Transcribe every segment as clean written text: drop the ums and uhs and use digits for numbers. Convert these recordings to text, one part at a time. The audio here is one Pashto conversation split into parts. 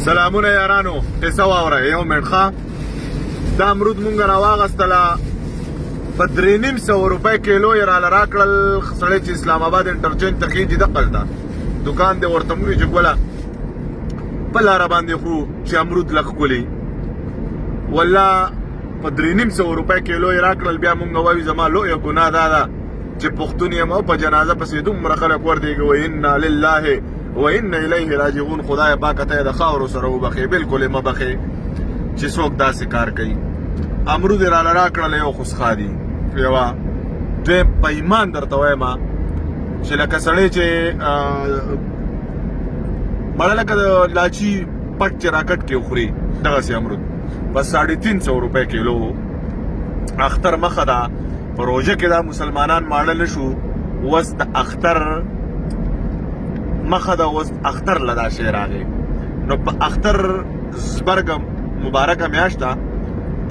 سلامونه یارانو، قصه واوره یو منټ. ښه، دا امرود مونږ راواغستله په 350 روپۍ کیلو یې راله راکړل. سړی چې اسلام آباد انټرچینج ته خېږي، دقلته دکان دی، ورته مونږ چې ګوله په لاره باندې خو چې امرود لږ ښکلي، والله په 350 روپۍ کیلو یې راکړل. بیا مونږ وایو زما لویه ګناه دا ده چې پښتون یم او په جنازه پسې دومره خلک وردېږي. و انا لله و انا الیه راجعون. خدای پاک ته د خاورو سره وبخې، بالکل مه بخې چې څوک داسې کار کوي. امرود یې راله راکړل، یو خو څښا دي یوه، دویم په ایمان درته وایم چې لکه سړی چې مړه لکه د لاچي پټ چې راکټ کې وخوري، دغسې امرود په 350 روپۍ کیلو. اختر مخه ده، په روژه کې دا مسلمانان ماړه نه شو. اوس د اختر مخه ده، اوس اختر له دا شی راغی، نو په اختر زبرګه مبارکه میاشت ده.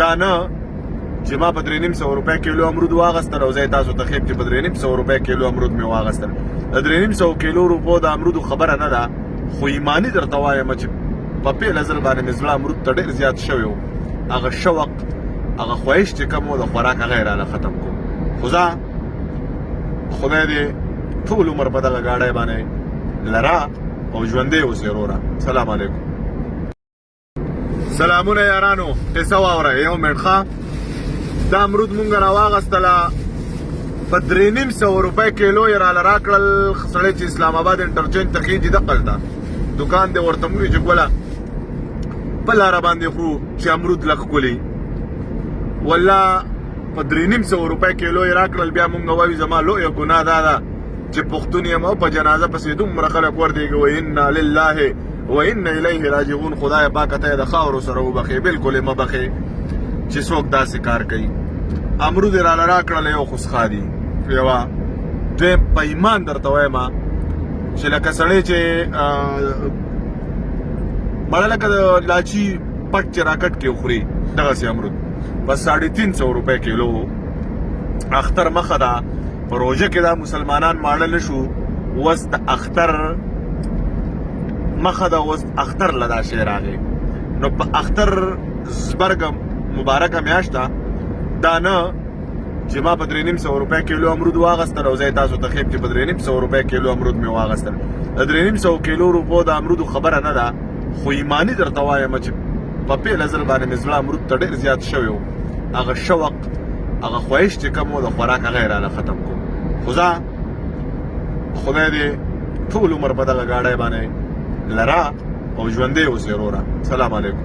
دا نه چې ما په 350 روپۍ کیلو امرود واغستل او زه یې تاسو ته ښیم چې په 350 روپۍ کیلو امرود مې واغستل. د 350 کیلو روپو د امرودو خبره نه ده، خو ایماني درته وایم چې په پیله ځل باندې مې زړه امرود ته ډېر زیات شوی و. هغه شوق، هغه خواهش چې کوم و د خوراک، هغه یې راله ختم کو. خو ځه، خدای دې ټول عمر په دغه ګاډی باندې لره او ژوندی اوسې وروره. سلام علیکم. سلامونه یارانو، قصه واوره یو منټ. ښه، دا امرود مونږ راواغستله په 350 روپۍ کیلو یې راله راکړل. سړی چې اسلام آباد انټرچینج ته خېږي، دقلته دکان دی، ورته مونږ چې ګوله په لاره باندې خو چې امرود لږ ښکلي، والله په 350 روپۍ کیلو یې راکړل. بیا مونږ وایو زما لویه ګناه دا ده چې پښتون یم او په جنازه پسې دومره خلک وردېږي. و انا لله و انا الیه راجعون. خدای پاک ته د خاورو سره وبخې، بالکل مه بخې چې څوک داسې کار کوي. امرود یې راله راکړل، یو خو څښا دي یوه، دویم په ایمان درته وایم چې لکه سړی چې مړه لکه د لاچي پټ چې راکټ کې وخوري، دغسې امرود په 350 روپۍ کیلو. اختر مخه ده، په روژه کې دا مسلمانان ماړه نه شو. اوس د اختر مخه ده، اوس اختر له دا شی راغی، نو په اختر زبرګه مبارکه میاشت ده. دا نه چې ما په 350 روپۍ کیلو امرود واغستل او زه یې تاسو ته ښیم چې په 350 روپۍ کیلو امرود مې واغستل. د 350 کیلو روپو د امرودو خبره نه ده، خو ایماني درته وایم چې په پیله ځل باندې مې زړه امرود ته ډېر زیات شوی و. هغه شوق، هغه خواهش چې کوم و د خوراک، هغه یې راله ختم کو. خو ځه، خدای دې ټول عمر په دغه ګاډی باندې لره او ژوندی اوسې وروره. سلام علیکم.